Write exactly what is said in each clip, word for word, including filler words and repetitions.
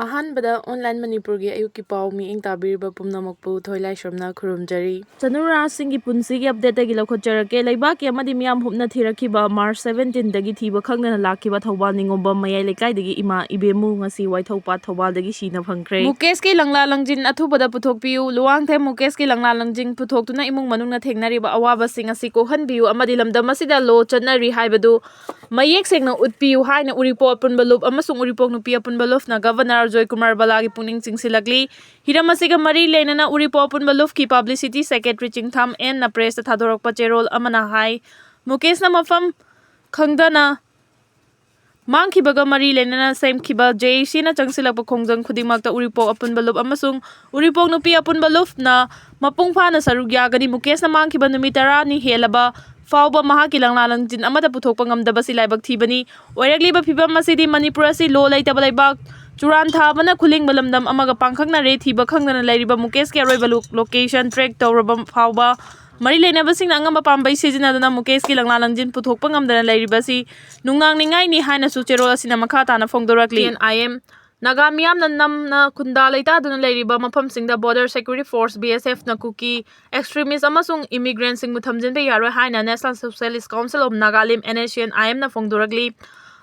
ꯑꯍꯥꯟꯕꯗ ꯑꯣꯟꯂꯥꯏꯟ ꯃꯅꯤꯄꯨꯔꯒꯤ ꯑꯌꯨꯛꯀꯤ ꯄꯥꯎ ꯃꯤꯠꯌꯦꯡ ꯇꯥꯕꯤꯔꯤꯕ ꯄꯨꯝꯅꯃꯛꯄꯨ ꯊꯣꯏꯂꯥꯏꯁ꯭ꯔꯝꯅ ꯈꯨꯔꯨꯝꯖꯔꯤ꯫ ꯆꯅꯨꯔꯥꯁꯤꯡꯒꯤ ꯄꯨꯟꯁꯤꯒꯤ ꯑꯞꯗꯦꯠꯇꯒꯤ ꯂꯧꯈꯠꯆꯔꯛꯀꯦ꯫ ꯂꯩꯕꯥꯛꯀꯤ ꯑꯃꯗꯤ ꯃꯤꯌꯥꯝ ꯍꯨꯞꯅ ꯊꯤꯔꯛꯈꯤꯕ ꯃꯥꯔꯆ ꯁꯕꯦꯟꯇꯤꯟꯗꯒꯤ ꯊꯤꯕ ꯈꯪꯗꯅ ꯂꯥꯛꯈꯤꯕ ꯊꯧꯕꯥꯜ ꯅꯤꯉꯣꯝꯕꯝ ꯃꯌꯥꯏ ꯂꯩꯀꯥꯏꯗꯒꯤ ꯏꯃꯥ ꯏꯕꯦꯝꯃꯨ ꯉꯁꯤ ꯋꯥꯏꯊꯧꯄꯥꯠ ꯊꯧꯕꯥꯜꯗꯒꯤ ꯁꯤꯅ ꯐꯪꯈ꯭ꯔꯦ꯫ ꯃꯨꯀꯦꯁꯀꯤ ꯂꯪꯂꯥ ꯂꯪꯖꯤꯟ ꯑꯊꯨꯕꯗ ꯄꯨꯊꯣꯛꯄꯤꯌꯨ꯫ ꯂꯨꯋꯥꯡꯊꯦꯝ ꯃꯨꯀꯦꯁꯀꯤ ꯂꯪꯂꯥ ꯂꯪꯖꯤꯟ ꯄꯨꯊꯣꯛꯇꯨꯅ ꯏꯃꯨꯡ ꯃꯅꯨꯡꯅ ꯊꯦꯡꯅꯔꯤꯕ ꯑꯋꯥꯕꯁꯤꯡ ꯑꯁꯤ ꯀꯣꯛꯍꯟꯕꯤꯌꯨ ꯑꯃꯗꯤ ꯂꯝꯗꯝ ꯑꯁꯤꯗ ꯂꯣ ꯆꯠꯅꯔꯤ ꯍꯥꯏꯕꯗꯨ ꯃꯌꯦꯛ ꯁꯦꯡꯅ ꯎꯠꯄꯤꯌꯨ ꯍꯥꯏꯅ ꯎꯔꯤꯄꯣꯛ ꯑꯄꯨꯟꯕ ꯂꯨꯞ ꯑꯃꯁꯨꯡ ꯎꯔꯤꯄꯣꯛ ꯅꯨꯄꯤ ꯑꯄꯨꯟꯕ ꯂꯨꯞꯅ ꯒꯚꯔꯅꯔ ꯖꯣꯏꯀꯨꯃꯥꯔ ꯕꯂꯥꯒꯤ ꯄꯨꯛꯅꯤꯡ ꯆꯤꯡꯁꯤꯜꯂꯛꯂꯤ꯫ ꯍꯤꯔꯝ ꯑꯁꯤꯒ ꯃꯔꯤ ꯂꯩꯅꯅ ꯎꯔꯤꯄꯣꯛ ꯑꯄꯨꯟꯕ ꯂꯨꯞꯀꯤ ꯄꯕ꯭ꯂꯤꯁꯤꯇꯤ ꯁꯦꯀ꯭ꯔꯦꯇꯔꯤ ꯆꯤꯡꯊꯥꯝ ꯑꯦꯟꯅ ꯄ꯭ꯔꯦꯁꯇ ꯊꯥꯗꯣꯔꯛꯄ ꯆꯦꯔꯣꯜ ꯑꯃꯅ ꯍꯥꯏ, ꯃꯨꯀꯦꯁꯅ ꯃꯐꯝ ꯈꯪꯗꯅ ꯃꯥꯡꯈꯤꯕꯒ ꯃꯔꯤ ꯂꯩꯅꯅ ꯁꯦꯝꯈꯤꯕ ꯖꯦ ꯑꯦ ꯁꯤꯅ ꯆꯪꯁꯤꯜꯂꯛꯄ ꯈꯣꯡꯖꯪ ꯈꯨꯗꯤꯡꯃꯛꯇ ꯎꯔꯤꯄꯣꯛ ꯑꯄꯨꯟꯕ ꯂꯨꯞ ꯑꯃꯁꯨꯡ ꯎꯔꯤꯄꯣꯛ ꯅꯨꯄꯤ ꯑꯄꯨꯟꯕ ꯂꯨꯞꯅ ꯃꯄꯨꯡ ꯐꯥꯅ ꯁꯔꯨꯛ ꯌꯥꯒꯅꯤ꯫ ꯃꯨꯀꯦꯁꯅ ꯃꯥꯡꯈꯤꯕ ꯅꯨꯃꯤꯠ ꯇꯔꯥꯅꯤ ꯍꯦꯜꯂꯕ ꯐꯥꯎꯕ ꯃꯍꯥꯛꯀꯤ ꯂꯪꯂꯥ ꯂꯪꯖꯤꯟ ꯑꯃꯠꯇ ꯄꯨꯊꯣꯛꯄ ꯉꯝꯗꯕꯁꯤ ꯂꯥꯏꯕꯛ ꯊꯤꯕꯅꯤ꯫ ꯑꯣꯏꯔꯛꯂꯤꯕ ꯐꯤꯕꯝ ꯑꯁꯤꯗꯤ ꯃꯅꯤꯄꯨꯔ ꯑꯁꯤ ꯂꯣ ꯂꯩꯇꯕ ꯂꯩꯕꯥꯛ, ꯆꯨꯔꯥꯟ ꯊꯥꯕꯅ ꯈꯨꯂꯤꯡꯕ ꯂꯝꯗꯝ ꯑꯃꯒ ꯄꯥꯡꯈꯛꯅꯔꯦ꯫ ꯊꯤꯕ ꯈꯪꯗꯅ ꯂꯩꯔꯤꯕ ꯃꯨꯀꯦꯁꯀꯤ ꯑꯔꯣꯏꯕ ꯂꯣ-, ꯂꯣꯀꯦꯁꯟ ꯇ꯭ꯔꯦꯛ ꯇꯧꯔꯕ ꯐꯥꯎꯕ ꯃꯔꯤ ꯂꯩꯅꯕꯁꯤꯡꯅ ꯑꯉꯝꯕ ꯄꯥꯝꯕꯩ ꯁꯤꯖꯤꯟꯅꯗꯨꯅ ꯃꯨꯀꯦꯁꯀꯤ ꯂꯪꯂꯥ ꯂꯪꯖꯤꯟ ꯄꯨꯊꯣꯛꯄ ꯉꯝꯗꯅ ꯂꯩꯔꯤꯕꯁꯤ ꯅꯨꯡꯅꯥꯡꯅꯤꯡꯉꯥꯏꯅꯤ ꯍꯥꯏꯅꯁꯨ ꯆꯦꯔꯣꯜ ꯑꯁꯤꯅ ꯃꯈꯥ ꯇꯥꯅ ꯐꯣꯡꯗꯣꯔꯛꯂꯤ꯫ ꯑꯦꯟ ꯑꯥꯏ ꯑꯦꯝ ꯅꯥꯒꯥ ꯃꯤꯌꯥꯝꯅ ꯅꯝꯅ ꯈꯨꯟꯗꯥ ꯂꯩꯇꯥꯗꯨꯅ ꯂꯩꯔꯤꯕ ꯃꯐꯝꯁꯤꯡꯗ Border Security Force, B S F, ꯅ ꯀꯨꯀꯤ extremist ꯑꯃꯁꯨꯡ immigrant ꯁꯤꯡꯕꯨ ꯊꯝꯖꯤꯟꯕ ꯌꯥꯔꯣꯏ ꯍꯥꯏꯅ National Socialist Council of Nagalim, N S C N I M, ꯅ ꯐꯣꯡꯗꯣꯔꯛꯂꯤ꯫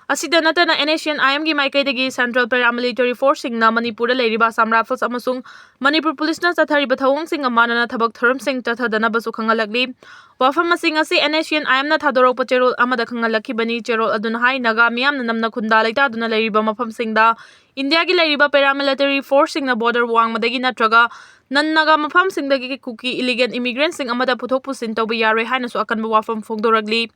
ꯑꯁꯤꯗ ꯅꯠꯇꯅ N S C N I M ꯒꯤ ꯃꯥꯏꯀꯩꯗꯒꯤ Central Paramilitary Force ꯁꯤꯡꯅ ꯃꯅꯤꯄꯨꯔꯗ ꯂꯩꯔꯤꯕ Assam Rifles ꯑꯃꯁꯨꯡ ꯃꯅꯤꯄꯨꯔ ꯄꯨꯂꯤꯁꯅ ꯆꯠꯊꯔꯤꯕ ꯊꯧꯑꯣꯡꯁꯤꯡꯒ ꯃꯥꯟꯅꯅ ꯊꯕꯛ ꯊꯧꯔꯝꯁꯤꯡ ꯆꯠꯊꯗꯅꯕꯁꯨ ꯈꯪꯍꯜꯂꯛꯂꯤ꯫ ꯋꯥꯐꯝꯁꯤꯡ ꯑꯁꯤ N S C N I M ꯅ ꯊꯥꯗꯣꯔꯛꯄ ꯆꯦꯔꯣꯜ ꯑꯃꯗ ꯈꯪꯍꯜꯂꯛꯈꯤꯕꯅꯤ꯫ ꯆꯦꯔꯣꯜ ꯑꯗꯨꯅ ꯍꯥꯏ, ꯅꯥꯒꯥ ꯃꯤꯌꯥꯝꯅ ꯅꯝꯅ ꯈꯨꯟꯗꯥ ꯂꯩꯇꯥꯗꯨꯅ ꯂꯩꯔꯤꯕ ꯃꯐꯝꯁꯤꯡꯗ ꯏꯟꯗꯤꯌꯥꯒꯤ ꯂꯩꯔꯤꯕ Paramilitary Force ꯁꯤꯡꯅ border ꯋꯥꯡꯃꯗꯒꯤ ꯅꯠꯇ꯭ꯔꯒ non Naga ꯃꯐꯝꯁꯤꯡꯗꯒꯤ ꯀꯨꯀꯤ illegal immigrant ꯁꯤꯡ ꯑꯃꯠꯇ ꯄꯨꯊꯣꯛ ꯄꯨꯁꯤꯟ ꯇꯧꯕ ꯌꯥꯔꯣꯏ ꯍꯥꯏꯅꯁꯨ ꯑꯀꯟꯕ ꯋꯥꯐꯝ ꯐꯣꯡꯗꯣꯔꯛꯂꯤ꯫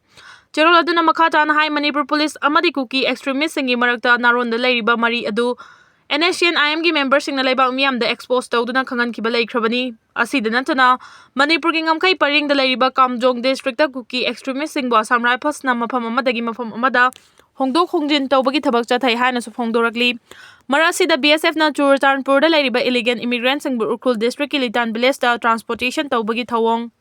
ꯆꯦꯔꯣꯜ ꯑꯗꯨꯅ ꯃꯈꯥ ꯇꯥꯅ ꯍꯥꯏ, ꯃꯅꯤꯄꯨꯔ ꯄꯨꯂꯤꯁ ꯑꯃꯗꯤ ꯀꯨꯀꯤ extremist ꯁꯤꯡꯒꯤ ꯃꯔꯛꯇ ꯅꯥꯔꯣꯟꯗ ꯂꯩꯔꯤꯕ ꯃꯔꯤ ꯑꯗꯨ N S C N I M ꯒꯤ member ꯁꯤꯡꯅ ꯂꯩꯕꯥꯛ ꯃꯤꯌꯥꯝꯗ expose ꯇꯧꯗꯨꯅ ꯈꯪꯍꯟꯈꯤꯕ ꯂꯩꯈ꯭ꯔꯕꯅꯤ꯫ ꯑꯁꯤꯗ ꯅꯠꯇꯅ ꯃꯅꯤꯄꯨꯔꯒꯤ ꯉꯝꯈꯩ ꯄꯔꯤꯡꯗ ꯂꯩꯔꯤꯕ ꯀꯥꯝꯖꯣꯡ district ꯀꯨꯀꯤ extremist ꯁꯤꯡꯕꯨ Assam Rifles ꯅ ꯃꯐꯝ ꯑꯃꯗꯒꯤ ꯃꯐꯝ ꯑꯃꯗ ꯍꯣꯡꯗꯣꯛ ꯍꯣꯡꯖꯤꯟ ꯇꯧꯕꯒꯤ ꯊꯕꯛ ꯆꯠꯊꯩ ꯍꯥꯏꯅꯁꯨ ꯐꯣꯡꯗꯣꯔꯛꯂꯤ꯫ ꯃꯔꯛ ꯑꯁꯤꯗ B S F ꯅ ꯆꯨꯔꯆꯥꯟꯄꯨꯔꯗ ꯂꯩꯔꯤꯕ illegal immigrant ꯁꯤꯡꯕꯨ ꯎꯈ꯭ꯔꯨꯜ district ꯀꯤ ꯂꯤꯇꯥꯟ village ꯇ transportation ꯇꯧꯕꯒꯤ ꯊꯧꯑꯣꯡ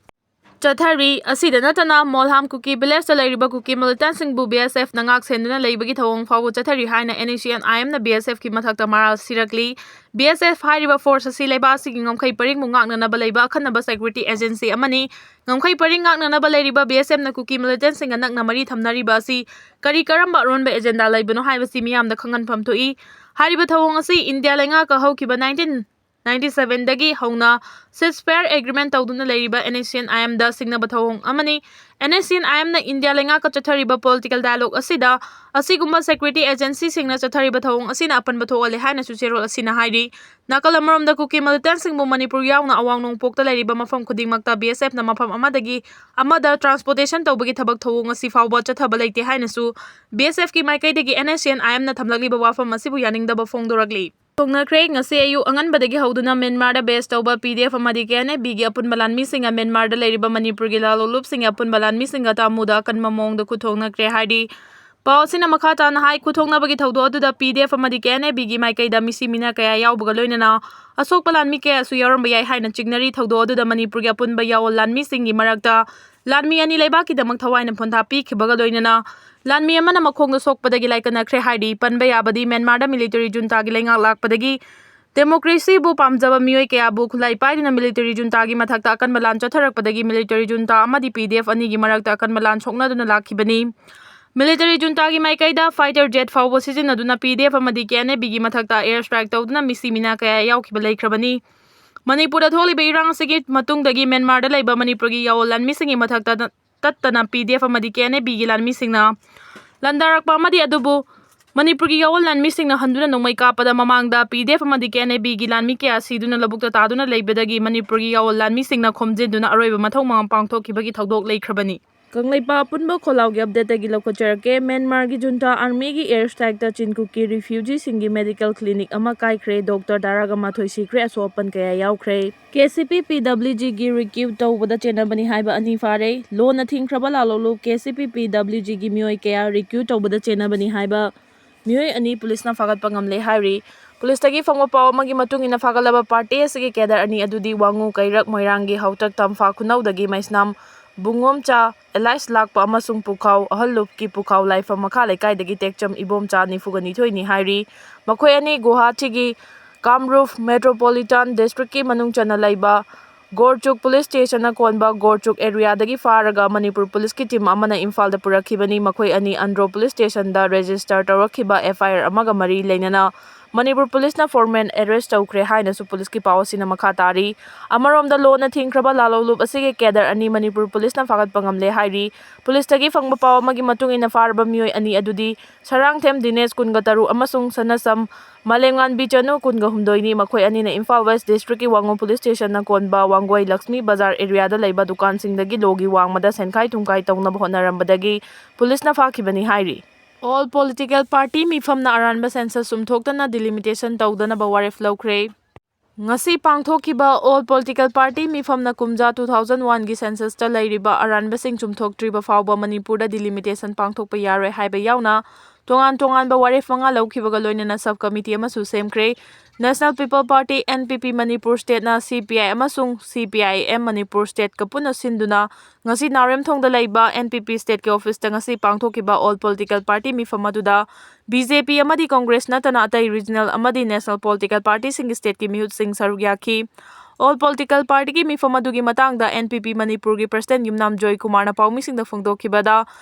ꯆꯠꯊꯔꯤ꯫ ꯑꯁꯤꯗ ꯅꯠꯇꯅ ꯃꯣꯜꯍꯥꯝ ꯀꯨꯀꯤ ꯚꯤꯂꯦꯖꯇ ꯂꯩꯔꯤꯕ ꯀꯨꯀꯤ ꯃꯤꯂꯤꯇꯦꯟꯠꯁꯤꯡꯕꯨ BSF ꯅ ꯉꯥꯛ ꯁꯦꯟꯗꯨꯅ ꯂꯩꯕꯒꯤ ꯊꯧꯑꯣꯡ ꯐꯥꯎꯕ ꯆꯠꯊꯔꯤ ꯍꯥꯏꯅ NSCN-IM ꯅ BSF ꯀꯤ ꯃꯊꯛꯇ ꯃꯔꯥꯜ ꯁꯤꯔꯛꯂꯤ꯫ BSF ꯍꯥꯏꯔꯤꯕ force ꯑꯁꯤ ꯂꯩꯕꯥꯛ ꯑꯁꯤꯒꯤ ꯉꯝꯈꯩ ꯄꯔꯤꯡꯕꯨ ꯉꯥꯛꯅꯅꯕ ꯂꯩꯕ ꯑꯈꯟꯅꯕ security agency ꯑꯃꯅꯤ꯫ ꯉꯝꯈꯩ ꯄꯔꯤꯡ ꯉꯥꯛꯅꯅꯕ ꯂꯩꯔꯤꯕ BSF ꯅ ꯀꯨꯀꯤ ꯃꯤꯂꯤꯇꯦꯟꯠꯁꯤꯡꯒ ꯅꯛꯅ ꯃꯔꯤ ꯊꯝꯅꯔꯤꯕ ꯑꯁꯤ ꯀꯔꯤ ꯀꯔꯝꯕ ꯑꯔꯣꯟꯕ agenda ꯂꯩꯕꯅꯣ ꯍꯥꯏꯕꯁꯤ ꯃꯤꯌꯥꯝꯗ ꯈꯪꯍꯟꯐꯝ ꯊꯣꯛꯏ꯫ ꯍꯥꯏꯔꯤꯕ ꯊꯧꯑꯣꯡ ꯑꯁꯤ ꯏꯟꯗꯤꯌꯥ ꯂꯩꯉꯥꯛꯀ ꯍꯧꯈꯤꯕ nineteen ninety seven ꯗꯒꯤ ꯍꯧꯅ ceasefire agreement ꯇꯧꯗꯨꯅ ꯂꯩꯔꯤꯕ NSCN-IM ꯗ ꯁꯤꯡꯅꯕ ꯊꯧꯑꯣꯡ ꯑꯃꯅꯤ꯫ NSCN-IM ꯅ ꯏꯟꯗꯤꯌꯥ ꯂꯩꯉꯥꯛꯀ ꯆꯠꯊꯔꯤꯕ political dialogue ꯑꯁꯤꯗ ꯑꯁꯤꯒꯨꯝꯕ security agency ꯁꯤꯡꯅ ꯆꯠꯊꯔꯤꯕ ꯊꯧꯑꯣꯡ ꯑꯁꯤꯅ ꯑꯄꯟꯕ ꯊꯣꯛꯍꯜꯂꯦ ꯍꯥꯏꯅꯁꯨ ꯆꯦꯔꯣꯜ ꯑꯁꯤꯅ ꯍꯥꯏꯔꯤ꯫ ꯅꯥꯀꯜ ꯑꯃꯔꯣꯝꯗ, ꯀꯨꯀꯤ ꯃꯤꯂꯤꯇꯦꯟꯠꯁꯤꯡꯕꯨ ꯃꯅꯤꯄꯨꯔ ꯌꯥꯎꯅ ꯑꯋꯥꯡ ꯅꯣꯡꯄꯣꯛꯇ ꯂꯩꯔꯤꯕ ꯃꯐꯝ ꯈꯨꯗꯤꯡꯃꯛꯇ BSF ꯅ ꯃꯐꯝ ꯑꯃꯗꯒꯤ ꯑꯃꯗ transportation ꯇꯧꯕꯒꯤ ꯊꯕꯛ ꯊꯧꯑꯣꯡ ꯑꯁꯤ ꯐꯥꯎꯕ ꯆꯠꯊꯕ ꯂꯩꯇꯦ ꯍꯥꯏꯅꯁꯨ BSF ꯀꯤ ꯃꯥꯏꯀꯩꯗꯒꯤ NSCN-IM ꯅ ꯊꯝꯂꯛꯂꯤꯕ ꯋꯥꯐꯝ ꯑꯁꯤꯕꯨ ꯌꯥꯅꯤꯡꯗꯕ ꯐꯣꯡꯗꯣꯔꯛꯂꯤ꯫ ꯊꯣꯡꯅꯈ꯭ꯔꯦ꯫ ꯉꯁꯤ ꯑꯌꯨꯛ ꯑꯉꯟꯕꯗꯒꯤ ꯍꯧꯗꯨꯅ ꯃ꯭ꯌꯥꯟꯃꯥꯔꯗ base ꯇꯧꯕ PDF ꯑꯃꯗꯤ KNA-B ꯒꯤ ꯑꯄꯨꯟꯕ ꯂꯥꯟꯃꯤꯁꯤꯡꯅ ꯃ꯭ꯌꯥꯟꯃꯥꯔꯗ ꯂꯩꯔꯤꯕ ꯃꯅꯤꯄꯨꯔꯒꯤ ꯂꯥꯂꯣꯡꯂꯨꯞꯁꯤꯡꯒꯤ ꯑꯄꯨꯟꯕ ꯂꯥꯟꯃꯤꯁꯤꯡꯒ ꯇꯥꯃꯨꯗ ꯑꯀꯟꯕ ꯃꯑꯣꯡꯗ ꯈꯨꯠꯊꯣꯡꯅꯈ꯭ꯔꯦ ꯍꯥꯏꯔꯤ꯫ ꯄꯥꯎ ꯑꯁꯤꯅ ꯃꯈꯥ ꯇꯥꯅ ꯍꯥꯏ, ꯈꯨꯠꯊꯣꯡꯅꯕꯒꯤ ꯊꯧꯗꯣꯛ ꯑꯗꯨꯗ PDF ꯑꯃꯗꯤ KNA-B ꯒꯤ ꯃꯥꯏꯀꯩꯗ ꯃꯤꯁꯤ ꯃꯤꯅꯥ ꯀꯌꯥ ꯌꯥꯎꯕꯒ ꯂꯣꯏꯅꯅ ꯑꯁꯣꯛꯄ ꯂꯥꯟꯃꯤ ꯀꯌꯥꯁꯨ ꯌꯥꯎꯔꯝꯕ ꯌꯥꯏ ꯍꯥꯏꯅ ꯆꯤꯡꯅꯔꯤ꯫ ꯊꯧꯗꯣꯛ ꯑꯗꯨꯗ ꯃꯅꯤꯄꯨꯔꯒꯤ ꯑꯄꯨꯟꯕ ꯌꯥꯑꯣꯟ ꯂꯥꯟꯃꯤꯁꯤꯡꯒꯤ ꯃꯔꯛꯇ ꯂꯥꯟꯃꯤ ꯑꯅꯤ ꯂꯩꯕꯥꯛꯀꯤꯗꯃꯛ ꯊꯋꯥꯏꯅ ꯄꯣꯟꯊꯥ ꯄꯤꯈꯤꯕꯒ ꯂꯣꯏꯅꯅ ꯂꯥꯟꯃꯤ ꯑꯃꯅ ꯃꯈꯣꯡꯗ ꯁꯣꯛꯄꯗꯒꯤ ꯂꯥꯏꯀꯠꯅꯈ꯭ꯔꯦ ꯍꯥꯏꯔꯤ꯫ ꯄꯟꯕ ꯌꯥꯕꯗꯤ ꯃ꯭ꯌꯥꯟꯃꯥꯔꯗ military junta ꯒꯤ ꯂꯩꯉꯥꯛ ꯂꯥꯛꯄꯗꯒꯤ democracy ꯕꯨ ꯄꯥꯝꯖꯕ ꯃꯤꯑꯣꯏ ꯀꯌꯥꯕꯨ ꯈꯨꯠꯂꯥꯏ ꯄꯥꯏꯗꯨꯅ military junta ꯒꯤ ꯃꯊꯛꯇ ꯑꯀꯟꯕ ꯂꯥꯟ ꯆꯠꯊꯔꯛꯄꯗꯒꯤ military junta ꯑꯃꯗꯤ PDF ꯑꯅꯤꯒꯤ ꯃꯔꯛꯇ ꯑꯀꯟꯕ ꯂꯥꯟ ꯁꯣꯛꯅꯗꯨꯅ ꯂꯥꯛꯈꯤꯕꯅꯤ꯫ Military junta ꯒꯤ ꯃꯥꯏꯀꯩꯗ fighter jet ꯐꯥꯎꯕ ꯁꯤꯖꯤꯟꯅꯗꯨꯅ PDF ꯑꯃꯗꯤ KNA-B ꯒꯤ ꯃꯊꯛꯇ air strike ꯇꯧꯗꯨꯅ ꯃꯤꯁꯤ ꯃꯤꯅꯥ ꯀꯌꯥ ꯌꯥꯎꯈꯤꯕ ꯂꯩꯈ꯭ꯔꯕꯅꯤ꯫ ꯃꯅꯤꯄꯨꯔꯗ ꯊꯣꯛꯂꯤꯕ ꯏꯔꯥꯡ ꯑꯁꯤꯒꯤ ꯃꯇꯨꯡꯗꯒꯤ ꯃ꯭ꯌꯥꯟꯃꯥꯔꯗ ꯂꯩꯕ ꯃꯅꯤꯄꯨꯔꯒꯤ ꯌꯥꯑꯣꯟ ꯂꯥꯟꯃꯤꯁꯤꯡꯒꯤ ꯃꯊꯛꯇ ꯇꯠꯇꯅ PDF ꯑꯃꯗꯤ KNA-B ꯒꯤ ꯂꯥꯟꯃꯤꯁꯤꯡꯅ ꯂꯥꯟꯗꯥꯔꯛꯄ ꯑꯃꯗꯤ ꯑꯗꯨꯕꯨ ꯃꯅꯤꯄꯨꯔꯒꯤ ꯌꯥꯑꯣꯟ ꯂꯥꯟꯃꯤꯁꯤꯡꯅ ꯍꯟꯗꯨꯅ ꯅꯣꯡꯃꯩ ꯀꯥꯞꯄꯗ ꯃꯃꯥꯡꯗ PDF ꯑꯃꯗꯤ KNA-B ꯒꯤ ꯂꯥꯟꯃꯤ ꯀꯌꯥ ꯁꯤꯗꯨꯅ ꯂꯧꯕꯨꯛꯇ ꯇꯥꯗꯨꯅ ꯂꯩꯕꯗꯒꯤ ꯃꯅꯤꯄꯨꯔꯒꯤ ꯌꯥꯑꯣꯟ ꯂꯥꯟꯃꯤꯁꯤꯡꯅ ꯈꯣꯝꯖꯤꯟꯗꯨꯅ ꯑꯔꯣꯏꯕ ꯃꯊꯧ ꯃꯉꯝ ꯄꯥꯡꯊꯣꯛꯈꯤꯕꯒꯤ ꯊꯧꯗꯣꯛ ꯂꯩꯈ꯭ꯔꯕꯅꯤ꯫ ꯀꯪꯂꯩꯄꯥꯛ ꯑꯄꯨꯟꯕ ꯈꯣꯜꯂꯥꯎꯒꯤ update ꯇꯒꯤ ꯂꯧꯈꯠꯆꯔꯛꯀꯦ꯫ ꯃ꯭ꯌꯥꯟꯃꯥꯔꯒꯤ junta army ꯒꯤ air strike ꯇ ꯆꯤꯟ ꯀꯨꯀꯤ refugee ꯁꯤꯡꯒꯤ medical clinic ꯑꯃ ꯀꯥꯏꯈ꯭ꯔꯦ꯫ Doctor ꯇꯔꯥꯒ ꯃꯥꯊꯣꯏ ꯁꯤꯈ꯭ꯔꯦ, ꯑꯁꯣꯛ ꯑꯄꯟ ꯀꯌꯥ ꯌꯥꯎꯈ꯭ꯔꯦ꯫ KCP PWG ꯒꯤ recruit ꯇꯧꯕꯗ ꯆꯦꯟꯅꯕꯅꯤ ꯍꯥꯏꯕ ꯑꯅꯤ ꯐꯥꯔꯦ꯫ ꯂꯣꯟꯅ ꯊꯤꯡꯈ꯭ꯔꯕ ꯂꯥꯂꯣꯡꯂꯨꯞ KCP PWG ꯒꯤ ꯃꯤꯑꯣꯏ ꯀꯌꯥ recruit ꯇꯧꯕꯗ ꯆꯦꯟꯅꯕꯅꯤ ꯍꯥꯏꯕ ꯃꯤꯑꯣꯏ ꯑꯅꯤ ꯄꯨꯂꯤꯁꯅ ꯐꯥꯒꯠꯄ ꯉꯝꯂꯦ ꯍꯥꯏꯔꯤ꯫ ꯄꯨꯂꯤꯁꯇꯒꯤ ꯐꯪꯕ ꯄꯥꯎ ꯑꯃꯒꯤ ꯃꯇꯨꯡ ꯏꯟꯅ, ꯐꯥꯒꯠꯂꯕ ꯄꯥꯔꯇꯤ ꯑꯁꯤꯒꯤ ꯀꯦꯗꯔ ꯑꯅꯤ ꯑꯗꯨꯗꯤ ꯋꯥꯉꯨ ꯀꯩꯔꯛ ꯃꯣꯏꯔꯥꯡꯒꯤ ꯍꯥꯎꯇꯛ ꯇꯝꯐꯥ ꯈꯨꯅꯧꯗꯒꯤ ꯃꯩꯁꯅꯥꯝ ꯕꯨꯡꯉꯣꯝꯆꯥ ꯑꯦꯂꯥꯏꯁ ꯂꯥꯛꯄ ꯑꯃꯁꯨꯡ ꯄꯨꯈꯥꯎ ꯑꯍꯜꯂꯨꯞꯀꯤ ꯄꯨꯈꯥꯎ ꯂꯥꯏꯐꯝ ꯃꯈꯥ ꯂꯩꯀꯥꯏꯗꯒꯤ ꯇꯦꯛꯆꯝ ꯏꯕꯣꯝꯆꯥ ꯅꯤꯐꯨꯒ ꯅꯤꯊꯣꯏꯅꯤ ꯍꯥꯏꯔꯤ꯫ ꯃꯈꯣꯏ ꯑꯅꯤ ꯒꯨꯋꯥꯍꯥꯇꯤꯒꯤ ꯀꯥꯝꯔꯨꯞ ꯃꯦꯇ꯭ꯔꯣꯄꯣꯂꯤꯇꯥꯟ ꯗꯤꯁꯇ꯭ꯔꯤꯛꯀꯤ ꯃꯅꯨꯡ ꯆꯟꯅ ꯂꯩꯕ ꯒꯣꯔꯆꯨꯛ ꯄꯨꯂꯤꯁ ꯁ꯭ꯇꯦꯁꯟꯅ ꯀꯣꯟꯕ ꯒꯣꯔꯆꯨꯛ ꯑꯦꯔꯤꯌꯥꯗꯒꯤ ꯐꯥꯔꯒ ꯃꯅꯤꯄꯨꯔ ꯄꯨꯂꯤꯁꯀꯤ ꯇꯤꯝ ꯑꯃꯅ ꯏꯝꯐꯥꯜꯗ ꯄꯨꯔꯛꯈꯤꯕꯅꯤ꯫ ꯃꯈꯣꯏ ꯑꯅꯤ ꯑꯟꯗ꯭ꯔꯣ ꯄꯨꯂꯤꯁ ꯁ꯭ꯇꯦꯁꯟꯗ ꯔꯦꯖꯤꯁꯇꯔ ꯇꯧꯔꯛꯈꯤꯕ ꯑꯦꯐ ꯑꯥꯏ ꯑꯥꯔ ꯑꯃꯒ ꯃꯔꯤ ꯂꯩꯅꯅ ꯃꯅꯤꯄꯨꯔ ꯄꯨꯂꯤꯁꯅ ꯐꯣꯔꯃꯦꯜ ꯑꯦꯔꯦꯁ ꯇꯧꯈ꯭ꯔꯦ ꯍꯥꯏꯅꯁꯨ ꯄꯨꯂꯤꯁꯀꯤ ꯄꯥꯎ ꯑꯁꯤꯅ ꯃꯈꯥ ꯇꯥꯔꯤ꯫ ꯑꯃꯔꯣꯝꯗ, ꯂꯣꯟꯅ ꯊꯤꯡꯈ꯭ꯔꯕ ꯂꯥꯂꯣꯡꯂꯨꯞ ꯑꯁꯤꯒꯤ ꯀꯦꯗꯔ ꯑꯅꯤ ꯃꯅꯤꯄꯨꯔ ꯄꯨꯂꯤꯁꯅ ꯐꯥꯒꯠꯄ ꯉꯝꯂꯦ ꯍꯥꯏꯔꯤ꯫ ꯄꯨꯂꯤꯁꯇꯒꯤ ꯐꯪꯕ ꯄꯥꯎ ꯑꯃꯒꯤ ꯃꯇꯨꯡ ꯏꯟꯅ, ꯐꯥꯔꯕ ꯃꯤꯑꯣꯏ ꯑꯅꯤ ꯑꯗꯨꯗꯤ ꯁꯔꯥꯡꯊꯦꯝ ꯗꯤꯅꯦꯁ, ꯀꯨꯟꯒ ꯇꯔꯨꯛ, ꯑꯃꯁꯨꯡ ꯁꯅꯁꯝ ꯃꯥꯂꯦꯝꯉꯥꯟꯕꯤ ꯆꯅꯨ, ꯀꯨꯟꯒ ꯍꯨꯝꯗꯣꯏꯅꯤ꯫ ꯃꯈꯣꯏ ꯑꯅꯤꯅ ꯏꯝꯐꯥꯜ ꯋꯦꯁ ꯗꯤꯁꯇ꯭ꯔꯤꯛꯀꯤ ꯋꯥꯉꯨ ꯄꯨꯂꯤꯁ ꯁ꯭ꯇꯦꯁꯟꯅ ꯀꯣꯟꯕ ꯋꯥꯡꯒꯣꯏ ꯂꯛꯁꯃꯤ ꯕꯖꯥꯔ ꯑꯦꯔꯤꯌꯥꯗ ꯂꯩꯕ ꯗꯨꯀꯥꯟꯁꯤꯡꯗꯒꯤ ꯂꯣꯒꯤ ꯋꯥꯡꯃꯗ ꯁꯦꯟꯈꯥꯏ ꯊꯨꯝꯈꯥꯏ ꯇꯧꯅꯕ ꯍꯣꯠꯅꯔꯝꯕꯗꯒꯤ ꯄꯨꯂꯤꯁꯅ ꯐꯥꯈꯤꯕꯅꯤ ꯍꯥꯏꯔꯤ꯫ ꯑꯣꯜ ꯄꯣꯂꯤꯇꯤꯀꯦꯜ ꯄꯥꯔꯇꯤ ꯃꯤꯐꯝꯅ ꯑꯔꯥꯟꯕ ꯁꯦꯟꯁꯁ ꯆꯨꯝꯊꯣꯛꯇꯅ ꯗꯤꯂꯤꯃꯤꯇꯦꯁꯟ ꯇꯧꯗꯅꯕ ꯋꯥꯔꯦꯞ ꯂꯧꯈ꯭ꯔꯦ꯫ ꯉꯁꯤ ꯄꯥꯡꯊꯣꯛꯈꯤꯕ ꯑꯣꯜ ꯄꯣꯂꯤꯇꯤꯀꯦꯜ ꯄꯥꯔꯇꯤ ꯃꯤꯐꯝꯅ ꯀꯨꯝꯖꯥ two thousand one ꯒꯤ ꯁꯦꯟꯁꯁꯇ ꯂꯩꯔꯤꯕ ꯑꯔꯥꯟꯕꯁꯤꯡ ꯆꯨꯝꯊꯣꯛꯇ꯭ꯔꯤꯕ ꯐꯥꯎꯕ ꯃꯅꯤꯄꯨꯔꯗ ꯗꯤꯂꯤꯃꯤꯇꯦꯁꯟ ꯄꯥꯡꯊꯣꯛꯄ ꯌꯥꯔꯣꯏ ꯍꯥꯏꯕ ꯌꯥꯎꯅ ꯇꯣꯉꯥꯟ ꯇꯣꯉꯥꯟꯕ ꯋꯥꯔꯦꯞ ꯃꯉꯥ ꯂꯧꯈꯤꯕꯒ ꯂꯣꯏꯅꯅ ꯁꯕ ꯀꯃꯤꯇꯤ ꯑꯃꯁꯨ ꯁꯦꯝꯈ꯭ꯔꯦ꯫ National people party, N P P, Manipur ꯁ꯭ꯇꯦꯠꯅ C P I ꯑꯃꯁꯨꯡ C P I M Manipur ꯁ꯭ꯇꯦꯠꯀ ꯄꯨꯟꯅ ꯁꯤꯟꯗꯨꯅ ꯉꯁꯤ ꯅꯥꯎꯔꯦꯝꯊꯣꯡꯗ ꯂꯩꯕ N P P ꯁ꯭ꯇꯦꯠꯀꯤ ꯑꯣꯐꯤꯁꯇ ꯉꯁꯤ ꯄꯥꯡꯊꯣꯛꯈꯤꯕ ꯑꯣꯜ ꯄꯣꯂꯤꯇꯤꯀꯦꯜ ꯄꯥꯔꯇꯤ ꯃꯤꯐꯝ ꯑꯗꯨꯗ B J P ꯑꯃꯗꯤ ꯀꯪꯒ꯭ꯔꯦꯁ ꯅꯠꯇꯅ ꯑꯇꯩ ꯔꯤꯖꯅꯦꯜ ꯑꯃꯗꯤ ꯅꯦꯁꯅꯦꯜ ꯄꯣꯂꯤꯇꯤꯀꯦꯜ ꯄꯥꯔꯇꯤꯁꯤꯡꯒꯤ ꯁ꯭ꯇꯦꯠꯀꯤ ꯃꯤꯍꯨꯠꯁꯤꯡ ꯁꯔꯨꯛ ꯌꯥꯈꯤ꯫ ꯑꯣꯜ ꯄꯣꯂꯤꯇꯤꯀꯦꯜ ꯄꯥꯔꯇꯤꯒꯤ ꯃꯤꯐꯝ ꯑꯗꯨꯒꯤ ꯃꯇꯥꯡꯗ N P P ꯃꯅꯤꯄꯨꯔꯒꯤ ꯄ꯭ꯔꯁꯤꯗꯦꯟꯠ ꯌꯨꯝꯅꯥꯝ ꯖꯣꯏꯀꯨꯃꯥꯔꯅ ꯄꯥꯎꯃꯤꯁꯤꯡꯗ ꯐꯣꯡꯗꯣꯛꯈꯤꯕꯗ,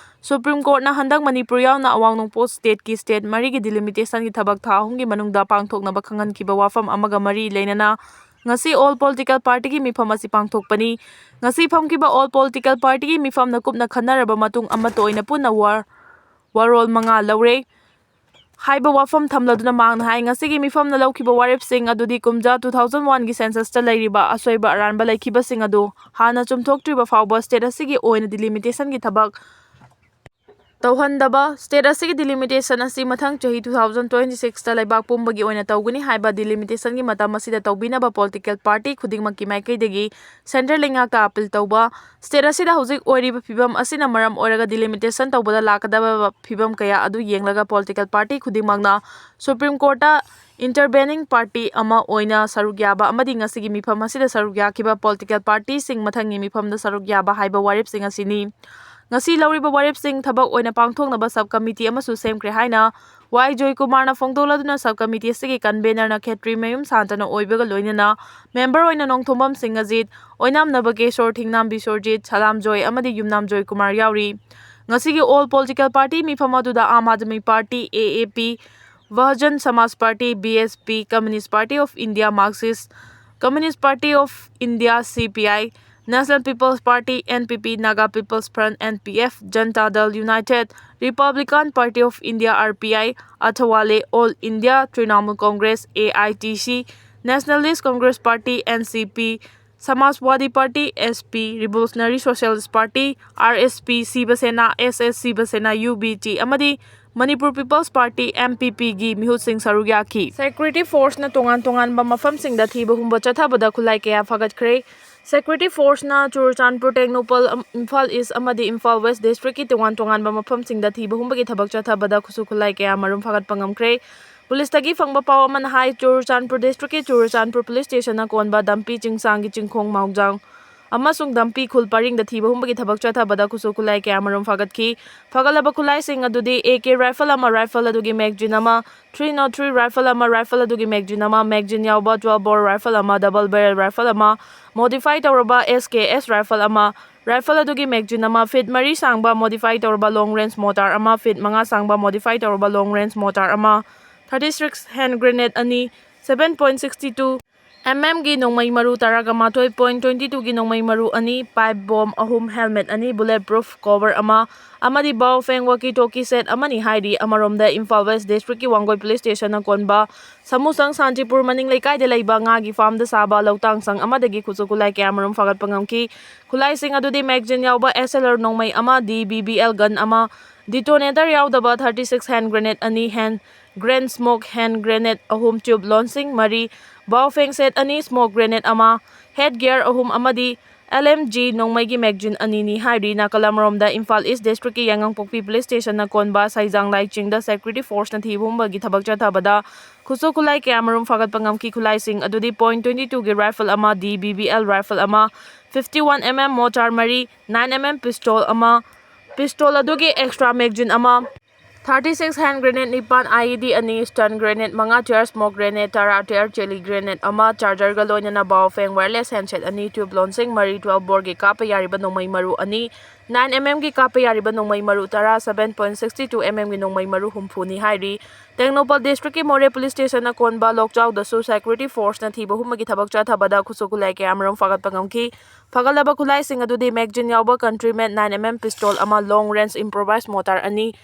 ꯁꯨꯄ꯭ꯔꯤꯝ ꯀꯣꯔꯠꯅ ꯍꯟꯗꯛ ꯃꯅꯤꯄꯨꯔ ꯌꯥꯎꯅ ꯑꯋꯥꯡ ꯅꯣꯡꯄꯣꯛ ꯁ꯭ꯇꯦꯠꯀꯤ ꯁ꯭ꯇꯦꯠ ꯃꯔꯤꯒꯤ ꯗꯤꯂꯤꯃꯤꯇꯦꯁꯟꯒꯤ ꯊꯕꯛ ꯊꯥ ꯑꯍꯨꯝꯒꯤ ꯃꯅꯨꯡꯗ ꯄꯥꯡꯊꯣꯛꯅꯕ ꯈꯪꯍꯟꯈꯤꯕ ꯋꯥꯐꯝ ꯑꯃꯒ ꯃꯔꯤ ꯂꯩꯅꯅ ꯉꯁꯤ ꯑꯣꯜ ꯄꯣꯂꯤꯇꯤꯀꯦꯜ ꯄꯥꯔꯇꯤꯒꯤ ꯃꯤꯐꯝ ꯑꯁꯤ ꯄꯥꯡꯊꯣꯛꯄꯅꯤ꯫ ꯉꯁꯤ ꯐꯝꯈꯤꯕ ꯑꯣꯜ ꯄꯣꯂꯤꯇꯤꯀꯦꯜ ꯄꯥꯔꯇꯤꯒꯤ ꯃꯤꯐꯝꯅ ꯀꯨꯞꯅ ꯈꯟꯅꯔꯕ ꯃꯇꯨꯡ ꯑꯃꯠꯇ ꯑꯣꯏꯅ ꯄꯨꯟꯅ ꯋꯥꯔ-, ꯋꯥꯔꯣꯜ ꯃꯉꯥ ꯂꯧꯔꯦ ꯍꯥꯏꯕ ꯋꯥꯐꯝ ꯊꯝꯂꯗꯨꯅ ꯃꯍꯥꯛꯅ ꯍꯥꯏ, ꯉꯁꯤꯒꯤ ꯃꯤꯐꯝꯅ ꯂꯧꯈꯤꯕ ꯋꯥꯔꯦꯞꯁꯤꯡ ꯑꯗꯨꯗꯤ ꯀꯨꯝꯖꯥ two thousand one ꯒꯤ ꯁꯦꯟꯁꯁꯇ ꯂꯩꯔꯤꯕ ꯑꯁꯣꯏꯕ ꯑꯔꯥꯟꯕ ꯂꯩꯈꯤꯕꯁꯤꯡ ꯑꯗꯨ ꯍꯥꯟꯅ ꯆꯨꯝꯊꯣꯛꯇ꯭ꯔꯤꯕ ꯐꯥꯎꯕ ꯁ꯭ꯇꯦꯠ ꯑꯁꯤꯒꯤ ꯑꯣꯏꯅ ꯗꯤꯂꯤꯃꯤꯇꯦꯁꯟꯒꯤ ꯊꯕꯛ ꯇꯧꯍꯟꯗꯕ, ꯁ꯭ꯇꯦꯠ ꯑꯁꯤꯒꯤ ꯗꯤꯂꯤꯃꯤꯇꯦꯁꯟ ꯑꯁꯤ ꯃꯊꯪ ꯆꯍꯤ two thousand twenty six ꯇ ꯂꯩꯕꯥꯛ ꯄꯨꯝꯕꯒꯤ ꯑꯣꯏꯅ ꯇꯧꯒꯅꯤ ꯍꯥꯏꯕ ꯗꯤꯂꯤꯃꯤꯇꯦꯁꯟꯒꯤ ꯃꯇꯝ ꯑꯁꯤꯗ ꯇꯧꯕꯤꯅꯕ ꯄꯣꯂꯤꯇꯤꯀꯦꯜ ꯄꯥꯔꯇꯤ ꯈꯨꯗꯤꯡꯃꯛꯀꯤ ꯃꯥꯏꯀꯩꯗꯒꯤ ꯁꯦꯟꯇ꯭ꯔꯦꯜ ꯂꯩꯉꯥꯛꯇ ꯑꯥꯄꯤꯜ ꯇꯧꯕ, ꯁ꯭ꯇꯦꯠ ꯑꯁꯤꯗ ꯍꯧꯖꯤꯛ ꯑꯣꯏꯔꯤꯕ ꯐꯤꯕꯝ ꯑꯁꯤꯅ ꯃꯔꯝ ꯑꯣꯏꯔꯒ ꯗꯤꯂꯤꯃꯤꯇꯦꯁꯟ ꯇꯧꯕꯗ ꯂꯥꯛꯀꯗꯕ ꯐꯤꯕꯝ ꯀꯌꯥ ꯑꯗꯨ ꯌꯦꯡꯂꯒ ꯄꯣꯂꯤꯇꯤꯀꯦꯜ ꯄꯥꯔꯇꯤ ꯈꯨꯗꯤꯡꯃꯛꯅ ꯁꯨꯄ꯭ꯔꯤꯝ ꯀꯣꯔꯠꯇ intervening party ꯑꯃ ꯑꯣꯏꯅ ꯁꯔꯨꯛ ꯌꯥꯕ ꯑꯃꯗꯤ ꯉꯁꯤꯒꯤ ꯃꯤꯐꯝ ꯑꯁꯤꯗ ꯁꯔꯨꯛ ꯌꯥꯈꯤꯕ political partyꯁꯤꯡ ꯃꯊꯪꯒꯤ ꯃꯤꯐꯝꯗ ꯁꯔꯨꯛ ꯌꯥꯕ ꯍꯥꯏꯕ ꯋꯥꯔꯦꯞꯁꯤꯡ ꯑꯁꯤꯅꯤ꯫ ꯉꯁꯤ ꯂꯧꯔꯤꯕ ꯋꯥꯔꯦꯞꯁꯤꯡ ꯊꯕꯛ ꯑꯣꯏꯅ ꯄꯥꯡꯊꯣꯛꯅꯕ sub committee ꯑꯃꯁꯨ ꯁꯦꯝꯈ꯭ꯔꯦ ꯍꯥꯏꯅ ꯋꯥꯏ ꯖꯣꯏꯀꯨꯃꯥꯔꯅ ꯐꯣꯡꯗꯣꯛꯂꯗꯨꯅ, sub committee ꯑꯁꯤꯒꯤ convenerꯅ ꯈꯦꯇ꯭ꯔꯤꯃꯌꯨꯝ ꯁꯥꯟꯇꯅ ꯑꯣꯏꯕꯒ ꯂꯣꯏꯅꯅ member ꯑꯣꯏꯅ ꯅꯣꯡꯊꯣꯝꯕꯝ ꯁꯤꯡꯑꯖꯤꯠ, ꯑꯣꯏꯅꯥꯝ ꯅꯕꯀꯦꯁꯣꯔ, ꯊꯤꯡꯅꯥꯝ ꯕꯤꯁꯣꯔꯖꯤꯠ, ꯁꯂꯥꯝ ꯖꯣꯏ ꯑꯃꯗꯤ ꯌꯨꯝꯅꯥꯝ ꯖꯣꯏꯀꯨꯃꯥꯔ ꯌꯥꯎꯔꯤ꯫ ꯉꯁꯤꯒꯤ all political party ꯃꯤꯐꯝ ꯑꯗꯨꯗ ꯑꯥꯝ ꯑꯥꯗꯃꯤ ꯄꯥꯔꯇꯤ, ꯑꯦ ꯑꯦ ꯄꯤ, ꯕꯍꯨꯖꯟ ꯁꯃꯥꯖ party, B S P, Communist Party of India, Marxist Communist Party of India, ꯁꯤ P I, National People's Party, N P P, Naga People's Front, N P F, Janata Dal United, Republican Party of India, R P I, Athawale, All India Trinamool Congress, A I T C, Nationalist Congress Party, N C P, Samajwadi Party, S P, Revolutionary Socialist Party, R S P, Siva Sena, S S Siva Sena, U B T, ꯑꯃꯗꯤ Manipur People's Party, M P P, ꯒꯤ ꯃꯤꯍꯨꯠꯁꯤꯡ ꯁꯔꯨꯛ ꯌꯥꯈꯤ꯫ Security forceꯅ ꯇꯣꯉꯥꯟ ꯇꯣꯉꯥꯟꯕ ꯃꯐꯝꯁꯤꯡꯗ ꯊꯤꯕ ꯍꯨꯝꯕ ꯆꯠꯊꯕꯗ ꯈꯨꯠꯂꯥꯏ ꯀꯌꯥ ꯐꯥꯒꯠꯈ꯭ꯔꯦ꯫ Security forceꯅ ꯆꯨꯔꯆꯥꯟꯄꯨꯔ, ꯇꯦꯡꯅꯧꯄꯜ, ꯑꯝ, ꯏꯝꯐꯥꯜ East ꯑꯃꯗꯤ ꯏꯝꯐꯥꯜ West districtꯀꯤ ꯇꯣꯉꯥꯟ ꯇꯣꯉꯥꯟꯕ ꯃꯐꯝꯁꯤꯡꯗ ꯊꯤꯕ ꯍꯨꯝꯕꯒꯤ ꯊꯕꯛ ꯆꯠꯊꯕꯗ ꯈꯨꯠꯁꯨ ꯈꯨꯠꯂꯥꯏ ꯀꯌꯥ ꯃꯔꯨꯝ ꯐꯥꯒꯠꯄ ꯉꯝꯈ꯭ꯔꯦ꯫ ꯄꯨꯂꯤꯁꯇꯒꯤ ꯐꯪꯕ ꯄꯥꯎ ꯑꯃꯅ ꯍꯥꯏ, ꯆꯨꯔꯆꯥꯟꯄꯨꯔ districtꯀꯤ ꯆꯨꯔꯆꯥꯟꯄꯨꯔ police stationꯅ ꯀꯣꯟꯕ ꯗꯝꯄꯤ ꯆꯤꯡꯁꯥꯡꯒꯤ ꯆꯤꯡꯈꯣꯡ ꯃꯥꯎꯖꯥꯡ ꯑꯃꯁꯨꯡ ꯗꯝꯄꯤ ꯈꯨꯜ ꯄꯔꯤꯡꯗ ꯊꯤꯕ ꯍꯨꯝꯕꯒꯤ ꯊꯕꯛ ꯆꯠꯊꯕꯗ ꯈꯨꯠꯁꯨ ꯈꯨꯠꯂꯥꯏ ꯀꯌꯥ ꯃꯔꯨꯝ ꯐꯥꯒꯠꯈꯤ꯫ ꯐꯥꯒꯠꯂꯕ ꯈꯨꯠꯂꯥꯏꯁꯤꯡ ꯑꯗꯨꯗꯤ A K rifle ꯑꯃ, rifle ꯑꯗꯨꯒꯤ magazine ꯑꯃ, three nought three rifle ꯑꯃ, rifle ꯑꯗꯨꯒꯤ magazine ꯑꯃ, magazine ꯌꯥꯎꯕ twelve bore rifle ꯑꯃ, double barrel rifle ꯑꯃ, modify ꯇꯧꯔꯕ S K S rifle ꯑꯃ, rifle ꯑꯗꯨꯒꯤ magazine ꯑꯃ, feet ꯃꯔꯤ ꯁꯥꯡꯕ modify ꯇꯧꯔꯕ long range mortar ꯑꯃ, feet ꯃꯉꯥ ꯁꯥꯡꯕ modify ꯇꯧꯔꯕ long range mortar ꯑꯃ, thirty six hand grenade ꯑꯅꯤ, seven point sixty two M M ꯒꯤ ꯅꯣꯡꯃꯩ ꯃꯔꯨ ꯇꯔꯥꯒ ꯃꯥꯊꯣꯏ point twenty two ꯒꯤ ꯅꯣꯡꯃꯩ ꯃꯔꯨ ꯑꯅꯤ, pipe bomb ꯑꯍꯨꯝ, helmet ꯑꯅꯤ, bullet proof cover ꯑꯃ ꯑꯃꯗꯤ Baofeng walkie talkie set ꯑꯃꯅꯤ ꯍꯥꯏꯔꯤ꯫ ꯑꯃꯔꯣꯝꯗ ꯏꯝꯐꯥꯜ West districtꯀꯤ ꯋꯥꯡꯒꯣꯏ police stationꯅ ꯀꯣꯟꯕ ꯁꯃꯨꯁꯪ ꯁꯥꯟꯇꯤꯄꯨꯔ ꯃꯅꯤꯡ ꯂꯩꯀꯥꯏꯗ ꯂꯩꯕ ꯉꯥꯒꯤ farmꯗ ꯁꯥꯕ ꯂꯧꯇꯥꯡ ꯁꯪ ꯑꯃꯗꯒꯤ ꯈꯨꯠꯁꯨ ꯈꯨꯠꯂꯥꯏ ꯀꯌꯥ ꯃꯔꯨꯝ ꯐꯥꯒꯠꯄ ꯉꯝꯈꯤ꯫ ꯈꯨꯠꯂꯥꯏꯁꯤꯡ ꯑꯗꯨꯗꯤ magazine ꯌꯥꯎꯕ S L R ꯅꯣꯡꯃꯩ ꯑꯃ, D B B L gun ꯑꯃ, detonator ꯌꯥꯎꯗꯕ thirty six hand grenade ꯑꯅꯤ, hand grenade, smoke hand grenade ꯑꯍꯨꯝ, tube launching ꯃꯔꯤ, Baofeng set ꯑꯅꯤ, smoke grenade ꯑꯃ, head gear ꯑꯍꯨꯝ ꯑꯃꯗꯤ L M G ꯅꯣꯡꯃꯩꯒꯤ magazine ꯑꯅꯤꯅꯤ ꯍꯥꯏꯔꯤ꯫ ꯅꯥꯀꯜ ꯑꯃꯔꯣꯝꯗ ꯏꯝꯐꯥꯜ East districtꯀꯤ ꯌꯥꯏꯉꯪꯄꯣꯛꯄꯤ police stationꯅ ꯀꯣꯟꯕ ꯁꯩꯖꯥꯡ ꯂꯥꯏꯆꯤꯡꯗ security forceꯅ ꯊꯤꯕ ꯍꯨꯝꯕꯒꯤ ꯊꯕꯛ ꯆꯠꯊꯕꯗ ꯈꯨꯠꯁꯨ ꯈꯨꯠꯂꯥꯏ ꯀꯌꯥ ꯃꯔꯨꯝ ꯐꯥꯒꯠꯄ ꯉꯝꯈꯤ꯫ ꯈꯨꯠꯂꯥꯏꯁꯤꯡ ꯑꯗꯨꯗꯤ point twenty two ꯒꯤ rifle ꯑꯃ, D B B L rifle ꯑꯃ, fifty one M M mortar ꯃꯔꯤ, nine M M pistol ꯑꯃ, pistol ꯑꯗꯨꯒꯤ extra magazine ꯑꯃ, thirty six hand grenade ꯅꯤꯄꯥꯟ, I E D ꯑꯅꯤ, stun grenade ꯃꯉꯥ, tear smoke grenade ꯇꯔꯥ, tear jelly grenade ꯑꯃ, charger ꯒ ꯂꯣꯏꯅꯅ Baofeng wireless handset ꯑꯅꯤ, tube launching ꯃꯔꯤ, twelve bore ꯒꯤ ꯀꯥꯞꯄ ꯌꯥꯔꯤꯕ ꯅꯣꯡꯃꯩ ꯃꯔꯨ ꯑꯅꯤ, nine M M ꯒꯤ ꯀꯥꯞꯄ ꯌꯥꯔꯤꯕ ꯅꯣꯡꯃꯩ ꯃꯔꯨ ꯇꯔꯥ, seven point six two M M ꯒꯤ ꯅꯣꯡꯃꯩ ꯃꯔꯨ ꯍꯨꯝꯐꯨꯅꯤ ꯍꯥꯏꯔꯤ꯫ ꯇꯦꯡꯅꯧꯄꯜ district ꯀꯤ ꯃꯣꯔꯦ police station ꯅ ꯀꯣꯟꯕ ꯂꯣꯛꯆꯥꯎꯗꯁꯨ security force ꯅ ꯊꯤꯕ ꯍꯨꯝꯕꯒꯤ ꯊꯕꯛ ꯆꯠꯊꯕꯗ ꯈꯨꯠꯁꯨ ꯈꯨꯠꯂꯥꯏ ꯀꯌꯥ ꯃꯔꯨꯝ ꯐꯥꯒꯠꯄ ꯉꯝꯈꯤ꯫ ꯐꯥꯒꯠꯂꯕ ꯈꯨꯠꯂꯥꯏꯁꯤꯡ ꯑꯗꯨꯗꯤ magazine ꯌꯥꯎꯕ countryman nine M M pistol ꯑꯃ, long range improvised mortar ꯑꯅꯤ,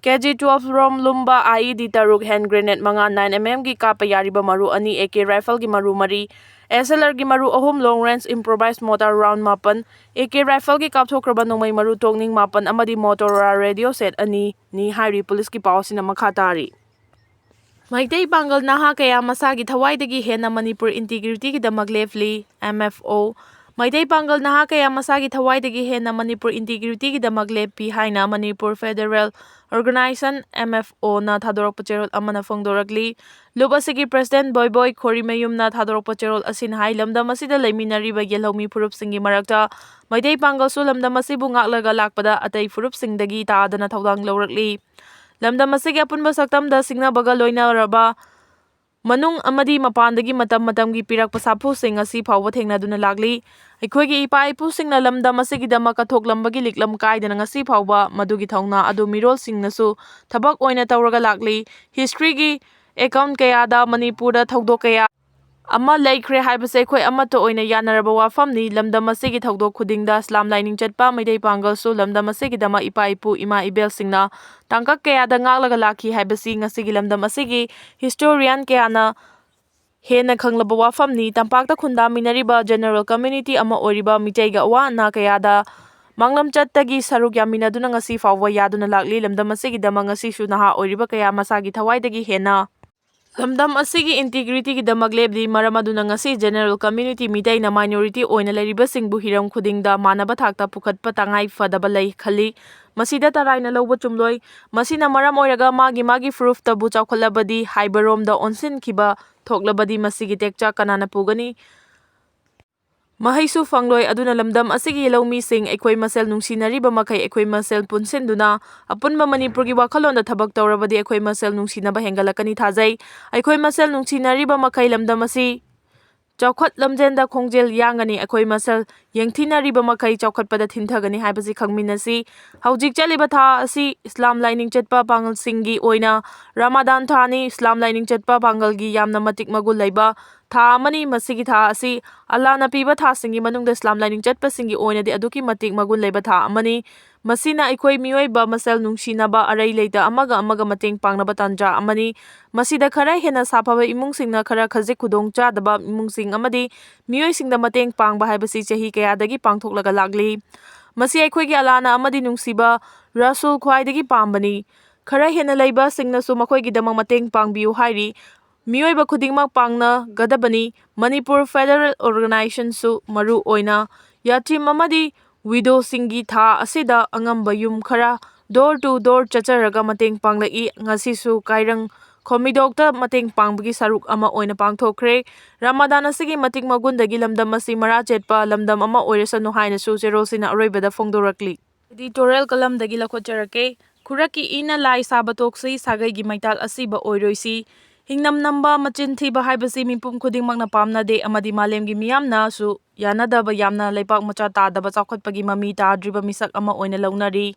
K G twelve round ꯂꯨꯝꯕ I E D ꯇꯔꯨꯛ, hand grenade ꯃꯉꯥ, nine M M ꯒꯤ ꯀꯥꯞꯄ ꯌꯥꯔꯤꯕ ꯃꯔꯨ ꯑꯅꯤ, A K rifle ꯒꯤ ꯃꯔꯨ ꯃꯔꯤ, S L R ꯒꯤ ꯃꯔꯨ ꯑꯍꯨꯝ, long range improvised mortar round ꯃꯥꯄꯟ, A K rifle ꯒꯤ ꯀꯥꯞꯊꯣꯛꯈ꯭ꯔꯕ ꯅꯣꯡꯃꯩ ꯃꯔꯨ ꯇꯣꯛꯅꯤꯡ ꯃꯥꯄꯟ ꯑꯃꯗꯤ Motorola radio set ꯑꯅꯤꯅꯤ ꯍꯥꯏꯔꯤ꯫ Police ꯀꯤ ꯄꯥꯎ ꯑꯁꯤꯅ ꯃꯈꯥ ꯇꯥꯔꯤ꯫ ꯃꯩꯇꯩ ꯄꯥꯡꯒꯜ ꯅꯍꯥ ꯀꯌꯥ ꯃꯁꯥꯒꯤ ꯊꯋꯥꯏꯗꯒꯤ ꯍꯦꯟꯅ Manipur integrity ꯒꯤꯗꯃꯛ ꯂꯦꯞꯂꯤ, M F O꯫ Meitei ꯄꯥꯡꯒꯜ ꯅꯍꯥ ꯀꯌꯥ ꯃꯁꯥꯒꯤ ꯊꯋꯥꯏꯗꯒꯤ ꯍꯦꯟꯅ ꯃꯅꯤꯄꯨꯔ integrity ꯒꯤꯗꯃꯛ ꯂꯦꯞꯄꯤ ꯍꯥꯏꯅ Manipur Federal Organisation, M F O ꯅ ꯊꯥꯗꯣꯔꯛꯄ ꯆꯦꯔꯣꯜ ꯑꯃꯅ ꯐꯣꯡꯗꯣꯔꯛꯂꯤ꯫ ꯂꯨꯞ ꯑꯁꯤꯒꯤ president ꯕꯣꯏꯕꯣꯏ ꯈꯣꯔꯤꯃꯌꯨꯝꯅ ꯊꯥꯗꯣꯔꯛꯄ ꯆꯦꯔꯣꯜ ꯑꯁꯤꯅ ꯍꯥꯏ, ꯂꯝꯗꯝ ꯑꯁꯤꯗ ꯂꯩꯃꯤꯟꯅꯔꯤꯕ ꯌꯦꯜꯍꯧꯃꯤ ꯐꯨꯔꯨꯞꯁꯤꯡꯒꯤ ꯃꯔꯛꯇ ꯃꯩꯇꯩ ꯄꯥꯡꯒꯜꯁꯨ ꯂꯝꯗꯝ ꯑꯁꯤꯕꯨ ꯉꯥꯛꯂꯒ ꯂꯥꯛꯄꯗ ꯑꯇꯩ ꯐꯨꯔꯨꯞꯁꯤꯡꯗꯒꯤ ꯇꯥꯗꯅ ꯊꯧꯗꯥꯡ ꯂꯧꯔꯛꯂꯤ꯫ ꯂꯝꯗꯝ ꯑꯁꯤꯒꯤ ꯑꯄꯨꯟꯕ ꯁꯛꯇꯝꯗ ꯁꯤꯡꯅꯕꯒ ꯂꯣꯏꯅꯔꯕ ꯃꯅꯨꯡ ꯑꯃꯗꯤ ꯃꯄꯥꯟꯗꯒꯤ ꯃꯇꯝ ꯃꯇꯝꯒꯤ ꯄꯤꯔꯛꯄ ꯁꯥꯐꯨꯁꯤꯡ ꯉꯁꯤ ꯐꯥꯎꯕ ꯊꯦꯡꯅꯗꯨꯅ ꯂꯥꯛꯂꯤ꯫ ꯑꯩꯈꯣꯏꯒꯤ ꯏꯄꯥ ꯏꯄꯨꯁꯤꯡꯅ ꯂꯝꯗꯝ ꯑꯁꯤꯒꯤꯗꯃꯛ ꯀꯠꯊꯣꯛꯂꯝꯕꯒꯤ ꯂꯤꯛꯂꯝ ꯀꯥꯏꯗꯅ ꯉꯁꯤ ꯐꯥꯎꯕ ꯃꯗꯨꯒꯤ ꯊꯧꯅꯥ ꯑꯗꯨ ꯃꯤꯔꯣꯜꯁꯤꯡꯅꯁꯨ ꯊꯕꯛ ꯑꯣꯏꯅ ꯇꯧꯔꯒ ꯂꯥꯛꯂꯤ꯫ History ꯒꯤ account ꯀꯌꯥꯗ ꯃꯅꯤꯄꯨꯔꯗ ꯊꯧꯗꯣꯛ ꯀꯌꯥ ꯑꯃ ꯂꯩꯈ꯭ꯔꯦ ꯍꯥꯏꯕꯁꯦ ꯑꯩꯈꯣꯏ ꯑꯃꯠꯇ ꯑꯣꯏꯅ ꯌꯥꯅꯔꯕ ꯋꯥꯐꯝꯅꯤ꯫ ꯂꯝꯗꯝ ꯑꯁꯤꯒꯤ ꯊꯧꯗꯣꯛ ꯈꯨꯗꯤꯡꯗ ꯏꯁꯂꯥꯝ ꯂꯥꯏꯅꯤꯡ ꯆꯠꯄ ꯃꯩꯇꯩ ꯄꯥꯡꯒꯜꯁꯨ ꯂꯝꯗꯝ ꯑꯁꯤꯒꯤꯗꯃꯛ ꯏꯄꯥ ꯏꯄꯨ ꯏꯃꯥ ꯏꯕꯦꯜꯁꯤꯡꯅ ꯇꯥꯡꯀꯛ ꯀꯌꯥꯗ ꯉꯥꯛꯂꯒ ꯂꯥꯛꯈꯤ ꯍꯥꯏꯕꯁꯤ ꯉꯁꯤꯒꯤ ꯂꯝꯗꯝ ꯑꯁꯤꯒꯤ historian ꯀꯌꯥꯅ ꯍꯦꯟꯅ ꯈꯪꯂꯕ ꯋꯥꯐꯝꯅꯤ꯫ ꯇꯝꯄꯥꯛꯇ ꯈꯨꯟꯗꯥꯃꯤꯟꯅꯔꯤꯕ general community ꯑꯃ ꯑꯣꯏꯔꯤꯕ ꯃꯤꯇꯩꯒ ꯑꯋꯥ ꯑꯅꯥ ꯀꯌꯥꯗ ꯃꯥꯡꯂꯝꯆꯠꯇꯒꯤ ꯁꯔꯨꯛ ꯌꯥꯃꯤꯟꯅꯗꯨꯅ ꯉꯁꯤ ꯐꯥꯎꯕ ꯌꯥꯗꯨꯅ ꯂꯥꯛꯂꯤ꯫ ꯂꯝꯗꯝ ꯑꯁꯤꯒꯤꯗꯃꯛ ꯉꯁꯤꯁꯨ ꯅꯍꯥ ꯑꯣꯏꯔꯤꯕ ꯀꯌꯥ ꯃꯁꯥꯒꯤ ꯊꯋꯥꯏꯗꯒꯤ ꯍꯦꯟꯅ ꯂꯝꯗꯝ ꯑꯁꯤꯒꯤ ꯏꯟꯇꯤꯒ꯭ꯔꯤꯇꯤꯒꯤꯗꯃꯛ ꯂꯦꯞꯂꯤ꯫ ꯃꯔꯝ ꯑꯗꯨꯅ ꯉꯁꯤ ꯖꯦꯅꯦꯔꯦꯜ ꯀꯝꯃ꯭ꯌꯨꯅꯤꯇꯤ, ꯃꯤꯇꯩꯅ ꯃꯥꯏꯅꯣꯔꯤꯇꯤ ꯑꯣꯏꯅ ꯂꯩꯔꯤꯕꯁꯤꯡꯕꯨ ꯍꯤꯔꯝ ꯈꯨꯗꯤꯡꯗ ꯃꯥꯟꯅꯕ ꯊꯥꯛꯇ ꯄꯨꯈꯠꯄ ꯇꯉꯥꯏ ꯐꯗꯕ ꯂꯩ ꯈꯜꯂꯤ꯫ ꯃꯁꯤꯗ ꯇꯔꯥꯏꯅ ꯂꯧꯕ ꯆꯨꯝꯂꯣꯏ꯫ ꯃꯁꯤꯅ ꯃꯔꯝ ꯑꯣꯏꯔꯒ ꯃꯥꯒꯤ ꯃꯥꯒꯤ ꯐꯨꯔꯨꯞꯇꯕꯨ ꯆꯥꯎꯈꯠꯂꯕꯗꯤ ꯍꯥꯏꯕꯔꯣꯝꯗ ꯑꯣꯟꯁꯤꯟꯈꯤꯕ ꯊꯣꯛꯂꯕꯗꯤ ꯃꯁꯤꯒꯤ ꯇꯦꯛꯆꯥꯛ ꯀꯅꯥꯅ ꯄꯨꯒꯅꯤ? ꯃꯍꯩꯁꯨ ꯐꯪꯂꯣꯏ꯫ ꯑꯗꯨꯅ ꯂꯝꯗꯝ ꯑꯁꯤꯒꯤ ꯂꯧꯃꯤꯁꯤꯡ, ꯑꯩꯈꯣꯏ ꯃꯁꯦꯜ ꯅꯨꯡꯁꯤꯅꯔꯤꯕ ꯃꯈꯩ ꯑꯩꯈꯣꯏ ꯃꯁꯦꯜ ꯄꯨꯟꯁꯤꯟꯗꯨꯅ ꯑꯄꯨꯟꯕ ꯃꯅꯤꯄꯨꯔꯒꯤ ꯋꯥꯈꯜꯂꯣꯟꯗ ꯊꯕꯛ ꯇꯧꯔꯕꯗꯤ ꯑꯩꯈꯣꯏ ꯃꯁꯦꯜ ꯅꯨꯡꯁꯤꯅꯕ ꯍꯦꯟꯒꯠꯂꯛꯀꯅꯤ ꯊꯥꯖꯩ꯫ ꯑꯩꯈꯣꯏ ꯃꯁꯦꯜ ꯅꯨꯡꯁꯤꯅꯔꯤꯕ ꯃꯈꯩ ꯂꯝꯗꯝ ꯑꯁꯤ ꯆꯥꯎꯈꯠ ꯂꯝꯖꯦꯟꯗ ꯈꯣꯡꯖꯦꯜ ꯌꯥꯡꯒꯅꯤ꯫ ꯑꯩꯈꯣꯏ ꯃꯁꯦꯜ ꯌꯦꯡꯊꯤꯅꯔꯤꯕ ꯃꯈꯩ ꯆꯥꯎꯈꯠꯄꯗ ꯊꯤꯟꯊꯒꯅꯤ ꯍꯥꯏꯕꯁꯤ ꯈꯪꯃꯤꯟꯅꯁꯤ꯫ ꯍꯧꯖꯤꯛ ꯆꯠꯂꯤꯕ ꯊꯥ ꯑꯁꯤ ꯏꯁꯂꯥꯝ ꯂꯥꯏꯅꯤꯡ ꯆꯠꯄ ꯄꯥꯡꯒꯜꯁꯤꯡꯒꯤ ꯑꯣꯏꯅ ꯔꯃꯥꯗꯥꯟ ꯊꯥꯅꯤ꯫ ꯏꯁꯂꯥꯝ ꯂꯥꯏꯅꯤꯡ ꯆꯠꯄ ꯄꯥꯡꯒꯜꯒꯤ ꯌꯥꯝꯅ ꯃꯇꯤꯛ ꯃꯒꯨꯟ ꯂꯩꯕ ꯊꯥ ꯑꯃꯅꯤ꯫ ꯃꯁꯤꯒꯤ ꯊꯥ ꯑꯁꯤ ꯑꯜꯂꯥꯅ ꯄꯤꯕ ꯊꯥꯁꯤꯡꯒꯤ ꯃꯅꯨꯡꯗ ꯏꯁꯂꯥꯝ ꯂꯥꯏꯅꯤꯡ ꯆꯠꯄꯁꯤꯡꯒꯤ ꯑꯣꯏꯅꯗꯤ ꯑꯗꯨꯛꯀꯤ ꯃꯇꯤꯛ ꯃꯒꯨꯟ ꯂꯩꯕ ꯊꯥ ꯑꯃꯅꯤ꯫ ꯃꯁꯤꯅ ꯑꯩꯈꯣꯏ ꯃꯤꯑꯣꯏꯕ ꯃꯁꯦꯜ ꯅꯨꯡꯁꯤꯅꯕ, ꯑꯔꯩ ꯂꯩꯇ ꯑꯃꯒ ꯑꯃꯒ ꯃꯇꯦꯡ ꯄꯥꯡꯅꯕ ꯇꯥꯟꯖꯥ ꯑꯃꯅꯤ꯫ ꯃꯁꯤꯗ ꯈꯔ ꯍꯦꯟꯅ ꯁꯥꯐꯕ ꯏꯃꯨꯡꯁꯤꯡꯅ ꯈꯔ ꯈꯖꯤꯛ ꯈꯨꯗꯣꯡ ꯆꯥꯗꯕ ꯏꯃꯨꯡꯁꯤꯡ ꯑꯃꯗꯤ ꯃꯤꯑꯣꯏꯁꯤꯡꯗ ꯃꯇꯦꯡ ꯄꯥꯡꯕ ꯍꯥꯏꯕꯁꯤ ꯆꯍꯤ ꯀꯌꯥꯗꯒꯤ ꯄꯥꯡꯊꯣꯛꯂꯒ ꯂꯥꯛꯂꯤ꯫ ꯃꯁꯤ ꯑꯩꯈꯣꯏꯒꯤ ꯑꯜꯂꯥꯅ ꯑꯃꯗꯤ ꯅꯨꯡꯁꯤꯕ ꯔꯁꯨꯜ ꯈ꯭ꯋꯥꯏꯗꯒꯤ ꯄꯥꯝꯕꯅꯤ꯫ ꯈꯔ ꯍꯦꯟꯅ ꯂꯩꯕꯁꯤꯡꯅꯁꯨ ꯃꯈꯣꯏꯒꯤꯗꯃꯛ ꯃꯇꯦꯡ ꯄꯥꯡꯕꯤꯌꯨ ꯍꯥꯏꯔꯤ꯫ ꯃꯤꯑꯣꯏꯕ ꯈꯨꯗꯤꯡꯃꯛ ꯄꯥꯡꯅꯒꯗꯕꯅꯤ꯫ ꯃꯅꯤꯄꯨꯔ ꯐꯦꯗꯔꯦꯜ ꯑꯣꯔꯒꯅꯥꯏꯖꯦꯁꯟꯁꯨ ꯃꯔꯨ ꯑꯣꯏꯅ ꯌꯥꯇꯤꯝ ꯑꯃꯗꯤ ꯋꯤꯗꯣꯁꯤꯡꯒꯤ ꯊꯥ ꯑꯁꯤꯗ ꯑꯉꯝꯕ ꯌꯨꯝ ꯈꯔ door to door ꯆꯠꯆꯔꯒ ꯃꯇꯦꯡ ꯄꯥꯡꯂꯛꯏ꯫ ꯉꯁꯤꯁꯨ ꯀꯥꯏꯔꯪ ꯈꯣꯝꯃꯤꯗꯣꯛꯇ ꯃꯇꯦꯡ ꯄꯥꯡꯕꯒꯤ ꯁꯔꯨꯛ ꯑꯃ ꯑꯣꯏꯅ ꯄꯥꯡꯊꯣꯛꯈ꯭ꯔꯦ꯫ ꯔꯃꯥꯗꯥꯟ ꯑꯁꯤꯒꯤ ꯃꯇꯤꯛ ꯃꯒꯨꯟꯗꯒꯤ ꯂꯝꯗꯝ ꯑꯁꯤ ꯃꯔꯥ ꯆꯦꯠꯄ ꯂꯝꯗꯝ ꯑꯃ ꯑꯣꯏꯔꯁꯅꯨ ꯍꯥꯏꯅꯁꯨ ꯆꯦꯔꯣꯜꯁꯤꯅ ꯑꯔꯣꯏꯕꯗ ꯐꯣꯡꯗꯣꯔꯛꯂꯤ꯫ Editorial ꯀꯂꯝꯗꯒꯤ ꯂꯧꯈꯠꯆꯔꯛꯀꯦ꯫ ꯈꯨꯔꯛꯀꯤ ꯏꯅ ꯂꯥꯏ ꯁꯥꯕ ꯇꯣꯛꯁꯤ, ꯁꯥꯒꯩꯒꯤ ꯃꯩꯇꯥꯜ ꯑꯁꯤꯕ ꯑꯣꯏꯔꯣꯏꯁꯤ꯫ ꯍꯤꯡꯅꯝ ꯅꯝꯕ, ꯃꯆꯤꯟ ꯊꯤꯕ ꯍꯥꯏꯕꯁꯤ ꯃꯤꯄꯨꯝ ꯈꯨꯗꯤꯡꯃꯛꯅ ꯄꯥꯝꯅꯗꯦ ꯑꯃꯗꯤ ꯃꯥꯂꯦꯝꯒꯤ ꯃꯤꯌꯥꯝꯅꯁꯨ ꯌꯥꯅꯗꯕ, ꯌꯥꯝꯅ ꯂꯩꯄꯥꯛ ꯃꯆꯥ ꯇꯥꯗꯕ, ꯆꯥꯎꯈꯠꯄꯒꯤ ꯃꯃꯤ ꯇꯥꯗ꯭ꯔꯤꯕ ꯃꯤꯁꯛ ꯑꯃ ꯑꯣꯏꯅ ꯂꯧꯅꯔꯤ꯫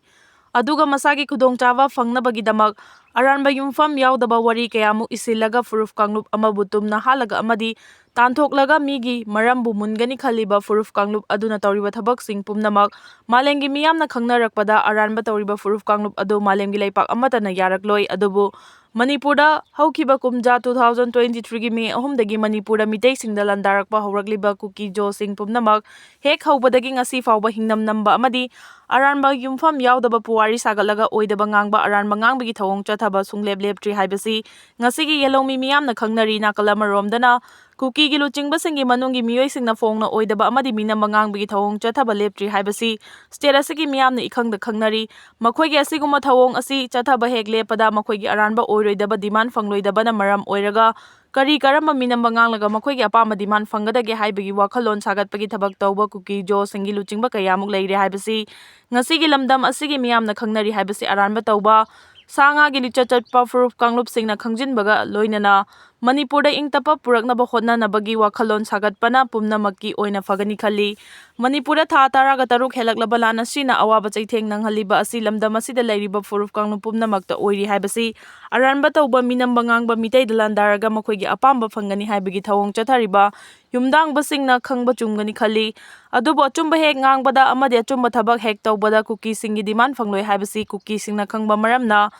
ꯑꯗꯨꯒ ꯃꯁꯥꯒꯤ ꯈꯨꯗꯣꯡꯆꯥꯕ ꯐꯪꯅꯕꯒꯤꯗꯃꯛ ꯑꯔꯥꯟꯕ ꯌꯨꯝꯐꯝ ꯌꯥꯎꯗꯕ ꯋꯥꯔꯤ ꯀꯌꯥꯃꯨꯛ ꯏꯁꯤꯜꯂꯒ ꯐꯨꯔꯨꯞ ꯀꯥꯡꯂꯨꯞ ꯑꯃꯕꯨ ꯇꯨꯝꯅ ꯍꯥꯠꯂꯒ ꯑꯃꯗꯤ ꯇꯥꯟꯊꯣꯛꯂꯒ ꯃꯤꯒꯤ ꯃꯔꯝꯕꯨ ꯃꯨꯟꯒꯅꯤ ꯈꯜꯂꯤꯕ ꯐꯨꯔꯨꯞ ꯀꯥꯡꯂꯨꯞ ꯑꯗꯨꯅ ꯇꯧꯔꯤꯕ ꯊꯕꯛꯁꯤꯡ ꯄꯨꯝꯅꯃꯛ ꯃꯥꯂꯦꯝꯒꯤ ꯃꯤꯌꯥꯝꯅ ꯈꯪꯅꯔꯛꯄꯗ ꯑꯔꯥꯟꯕ ꯇꯧꯔꯤꯕ ꯐꯨꯔꯨꯞ ꯀꯥꯡꯂꯨꯞ ꯑꯗꯨ ꯃꯥꯂꯦꯝꯒꯤ ꯂꯩꯄꯥꯛ ꯑꯃꯠꯇꯅ ꯌꯥꯔꯛꯂꯣꯏ꯫ ꯑꯗꯨꯕꯨ ꯃꯅꯤꯄꯨꯔꯗ ꯍꯧꯈꯤꯕ ꯀꯨꯝꯖꯥ two thousand twenty threeꯒꯤ May ꯑꯍꯨꯝꯗꯒꯤ ꯃꯅꯤꯄꯨꯔꯗ ꯃꯤꯇꯩꯁꯤꯡꯗ ꯂꯥꯟꯗꯥꯔꯛꯄ ꯍꯧꯔꯛꯂꯤꯕ ꯀꯨꯀꯤ ꯖꯣꯁꯤꯡ ꯄꯨꯝꯅꯃꯛ ꯍꯦꯛ ꯍꯧꯕꯗꯒꯤ ꯉꯁꯤ ꯐꯥꯎꯕ ꯍꯤꯡꯅꯝ ꯅꯝꯕ ꯑꯃꯗꯤ ꯑꯔꯥꯟꯕ ꯌꯨꯝꯐꯝ ꯌꯥꯎꯗꯕ ꯄꯨꯋꯥꯔꯤ ꯁꯥꯒꯠꯂꯒ ꯑꯣꯏꯗꯕ ꯉꯥꯡꯕ, ꯑꯔꯥꯟꯕ ꯉꯥꯡꯕꯒꯤ ꯊꯧꯑꯣꯡ ꯆꯠꯊꯕ ꯁꯨꯡꯂꯦꯞ ꯂꯦꯞꯇ꯭ꯔꯤ ꯍꯥꯏꯕꯁꯤ ꯉꯁꯤꯒꯤ ꯌꯦꯜꯍꯧꯃꯤ ꯃꯤꯌꯥꯝꯅ ꯈꯪꯅꯔꯤ꯫ ꯅꯥꯀꯜ ꯑꯃꯔꯣꯝꯗꯅ ꯀꯨꯀꯤꯒꯤ ꯂꯨꯆꯤꯡꯕꯁꯤꯡꯒꯤ ꯃꯅꯨꯡꯒꯤ ꯃꯤꯑꯣꯏꯁꯤꯡꯅ ꯐꯣꯡꯅ ꯑꯣꯏꯗꯕ ꯑꯃꯗꯤ ꯃꯤꯅꯝꯕ ꯉꯥꯡꯕꯒꯤ ꯊꯧꯑꯣꯡ ꯆꯠꯊꯕ ꯂꯦꯞꯇ꯭ꯔꯤ ꯍꯥꯏꯕꯁꯤ state ꯑꯁꯤꯒꯤ ꯃꯤꯌꯥꯝꯅ ꯏꯈꯪꯗ ꯈꯪꯅꯔꯤ꯫ ꯃꯈꯣꯏꯒꯤ ꯑꯁꯤꯒꯨꯝꯕ ꯊꯧꯑꯣꯡ ꯑꯁꯤ ꯆꯠꯊꯕ ꯍꯦꯛ ꯂꯦꯞꯄꯗ ꯃꯈꯣꯏꯒꯤ ꯑꯔꯥꯟꯕ ꯑꯣꯏꯔꯣꯏꯗꯕ demand ꯐꯪꯂꯣꯏꯗꯕꯅ ꯃꯔꯝ ꯑꯣꯏꯔꯒ ꯀꯔꯤ ꯀꯔꯝꯕ ꯃꯤꯅꯝꯕ ꯉꯥꯡꯂꯒ ꯃꯈꯣꯏꯒꯤ ꯑꯄꯥꯝꯕ demand ꯐꯪꯒꯗꯒꯦ ꯍꯥꯏꯕꯒꯤ ꯋꯥꯈꯜꯂꯣꯟ ꯁꯥꯒꯠꯄꯒꯤ ꯊꯕꯛ ꯇꯧꯕ ꯀꯨꯀꯤ ꯖꯣꯁꯤꯡꯒꯤ ꯂꯨꯆꯤꯡꯕ ꯀꯌꯥꯃꯨꯛ ꯂꯩꯔꯦ ꯍꯥꯏꯕꯁꯤ ꯉꯁꯤꯒꯤ ꯂꯝꯗꯝ ꯑꯁꯤꯒꯤ ꯃꯤꯌꯥꯝꯅ ꯈꯪꯅꯔꯤ ꯍꯥꯏꯕꯁꯤ ꯑꯔꯥꯟꯕ ꯇꯧꯕ, ꯁꯥ ꯉꯥꯒꯤ ꯂꯤꯆꯠ ꯆꯠꯄ ꯐꯨꯔꯨꯞ ꯀꯥꯡꯂꯨꯞꯁꯤꯡꯅ ꯈꯪꯖꯤꯟꯕꯒ ꯂꯣꯏꯅꯅ ꯃꯅꯤꯄꯨꯔꯗ ꯏꯪ ꯇꯞꯄ ꯄꯨꯔꯛꯅꯕ ꯍꯣꯠꯅꯅꯕꯒꯤ ꯋꯥꯈꯜꯂꯣꯟ ꯁꯥꯒꯠꯄꯅ ꯄꯨꯝꯅꯃꯛꯀꯤ ꯑꯣꯏꯅ ꯐꯒꯅꯤ ꯈꯜꯂꯤ꯫ ꯃꯅꯤꯄꯨꯔꯗ ꯊꯥ ꯇꯔꯥꯒ ꯇꯔꯨꯛ ꯍꯦꯜꯂꯛꯂꯕ ꯂꯥꯟ ꯑꯁꯤꯅ ꯑꯋꯥꯕ ꯆꯩꯊꯦꯡ ꯅꯪꯍꯜꯂꯤꯕ ꯑꯁꯤ ꯂꯝꯗꯝ ꯑꯁꯤꯗ ꯂꯩꯔꯤꯕ ꯐꯨꯔꯨꯞ ꯀꯥꯡꯂꯨꯞ ꯄꯨꯝꯅꯃꯛꯇ ꯑꯣꯏꯔꯤ ꯍꯥꯏꯕꯁꯤ ꯑꯔꯥꯟꯕ ꯇꯧꯕ, ꯃꯤꯅꯝꯕ ꯉꯥꯡꯕ ꯃꯤꯇꯩꯗ ꯂꯥꯟꯗꯥꯔꯒ ꯃꯈꯣꯏꯒꯤ ꯑꯄꯥꯝꯕ ꯐꯪꯒꯅꯤ ꯍꯥꯏꯕꯒꯤ ꯊꯧꯑꯣꯡ ꯆꯠꯊꯔꯤꯕ ꯌꯨꯝꯗꯥꯡꯕꯁꯤꯡꯅ ꯈꯪꯕ ꯆꯨꯝꯒꯅꯤ ꯈꯜꯂꯤ꯫ ꯑꯗꯨꯕꯨ ꯑꯆꯨꯝꯕ ꯍꯦꯛ ꯉꯥꯡꯕꯗ ꯑꯃꯗꯤ ꯑꯆꯨꯝꯕ ꯊꯕꯛ ꯍꯦꯛ ꯇꯧꯕꯗ ꯀꯨꯀꯤꯁꯤꯡꯒꯤ demand ꯐꯪꯂꯣꯏ ꯍꯥꯏꯕꯁꯤ ꯀꯨꯀꯤꯁꯤꯡꯅ ꯈꯪꯕ ꯃꯔꯝꯅ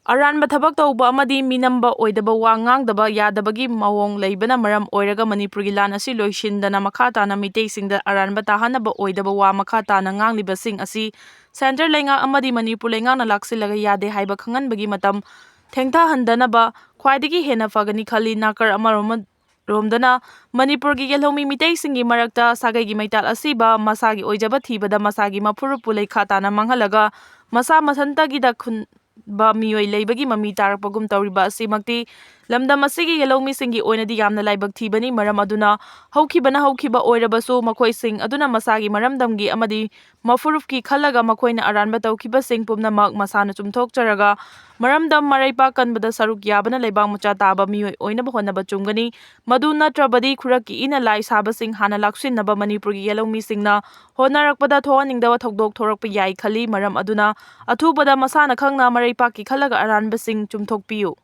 ꯑꯔꯥꯟꯕ ꯊꯕꯛ ꯇꯧꯕ ꯑꯃꯗꯤ ꯃꯤꯅꯝꯕ ꯑꯣꯏꯗꯕ ꯋꯥ ꯉꯥꯡꯗꯕ ꯌꯥꯗꯕꯒꯤ ꯃꯑꯣꯡ ꯂꯩꯕꯅ ꯃꯔꯝ ꯑꯣꯏꯔꯒ ꯃꯅꯤꯄꯨꯔꯒꯤ ꯂꯥꯟ ꯑꯁꯤ ꯂꯣꯏꯁꯤꯟꯗꯅ ꯃꯈꯥ ꯇꯥꯅ ꯃꯤꯇꯩꯁꯤꯡꯗ ꯑꯔꯥꯟꯕ ꯇꯥꯍꯟꯅꯕ ꯑꯣꯏꯗꯕ ꯋꯥ ꯃꯈꯥ ꯇꯥꯅ ꯉꯥꯡꯂꯤꯕꯁꯤꯡ ꯑꯁꯤ centre ꯂꯩꯉꯥꯛ ꯑꯃꯗꯤ ꯃꯅꯤꯄꯨꯔ ꯂꯩꯉꯥꯛꯅ ꯂꯥꯛꯁꯤꯜꯂꯒ ꯌꯥꯗꯦ ꯍꯥꯏꯕ ꯈꯪꯍꯟꯕꯒꯤ ꯃꯇꯝ ꯊꯦꯡꯊꯍꯟꯗꯅꯕ ꯈ꯭ꯋꯥꯏꯗꯒꯤ ꯍꯦꯟꯅ ꯐꯒꯅꯤ ꯈꯜꯂꯤ꯫ ꯅꯥꯀꯜ ꯑꯃꯔꯣꯝ ꯔꯣꯝꯗꯅ ꯃꯅꯤꯄꯨꯔꯒꯤ ꯌꯦꯜꯍꯧꯃꯤ ꯃꯤꯇꯩꯁꯤꯡꯒꯤ ꯃꯔꯛꯇ ꯁꯥꯒꯩꯒꯤ ꯃꯩꯇꯥꯜ ꯑꯁꯤꯕ ꯃꯁꯥꯒꯤ ꯑꯣꯏꯖꯕ ꯊꯤꯕꯗ ꯃꯁꯥꯒꯤ ꯃꯐꯨꯔꯨꯞꯄꯨ ꯂꯩꯈꯥ ꯇꯥꯅ ꯃꯥꯡꯍꯜꯂꯒ ꯃꯁꯥ ꯃꯊꯟꯇꯒꯤꯗ ꯈꯨꯟꯕ ꯃꯤꯑꯣꯏ ꯂꯩꯕꯒꯤ ꯃꯃꯤ ꯇꯥꯔꯛꯄꯒꯨꯝ ꯇꯧꯔꯤꯕ ꯑꯁꯤꯃꯛꯇꯤ ꯂꯝꯗꯝ ꯑꯁꯤꯒꯤ ꯌꯦꯜꯍꯧꯃꯤꯁꯤꯡꯒꯤ ꯑꯣꯏꯅꯗꯤ ꯌꯥꯝꯅ ꯂꯥꯏꯕꯛ ꯊꯤꯕꯅꯤ꯫ ꯃꯔꯝ ꯑꯗꯨꯅ ꯍꯧꯈꯤꯕꯅ ꯍꯧꯈꯤꯕ ꯑꯣꯏꯔꯕꯁꯨ ꯃꯈꯣꯏꯁꯤꯡ ꯑꯗꯨꯅ ꯃꯁꯥꯒꯤ ꯃꯔꯝꯗꯝꯒꯤ ꯑꯃꯗꯤ ꯃꯐꯨꯔꯨꯞꯀꯤ ꯈꯜꯂꯒ ꯃꯈꯣꯏꯅ ꯑꯔꯥꯟꯕ ꯇꯧꯈꯤꯕꯁꯤꯡ ꯄꯨꯝꯅꯃꯛ ꯃꯁꯥꯅ ꯆꯨꯝꯊꯣꯛꯆꯔꯒ ꯃꯔꯝꯗꯝ ꯃꯔꯩꯄꯥꯛ ꯀꯟꯕꯗ ꯁꯔꯨꯛ ꯌꯥꯕꯅ ꯂꯩꯕꯥꯛ ꯃꯆꯥ ꯇꯥꯕ ꯃꯤꯑꯣꯏ ꯑꯣꯏꯅꯕ ꯍꯣꯠꯅꯕ ꯆꯨꯝꯒꯅꯤ꯫ ꯃꯗꯨ ꯅꯠꯇ꯭ꯔꯕꯗꯤ ꯈꯨꯔꯛꯀꯤ ꯏꯅ ꯂꯥꯏ ꯁꯥꯕꯁꯤꯡ ꯍꯥꯟꯅ ꯂꯥꯛꯁꯤꯟꯅꯕ ꯃꯅꯤꯄꯨꯔꯒꯤ ꯌꯦꯜꯍꯧꯃꯤꯁꯤꯡꯅ ꯍꯣꯠꯅꯔꯛꯄꯗ ꯊꯣꯛꯍꯟꯅꯤꯡꯗꯕ ꯊꯧꯗꯣꯛ ꯊꯣꯔꯛꯄ ꯌꯥꯏ ꯈꯜꯂꯤ꯫ ꯃꯔꯝ ꯑꯗꯨꯅ ꯑꯊꯨꯕꯗ ꯃꯁꯥꯅ ꯈꯪꯅ ꯃꯔꯩꯄꯥꯛꯀꯤ ꯈꯜꯂꯒ ꯑꯔꯥꯟꯕꯁꯤꯡ ꯆꯨꯝꯊꯣꯛꯄꯤꯌꯨ꯫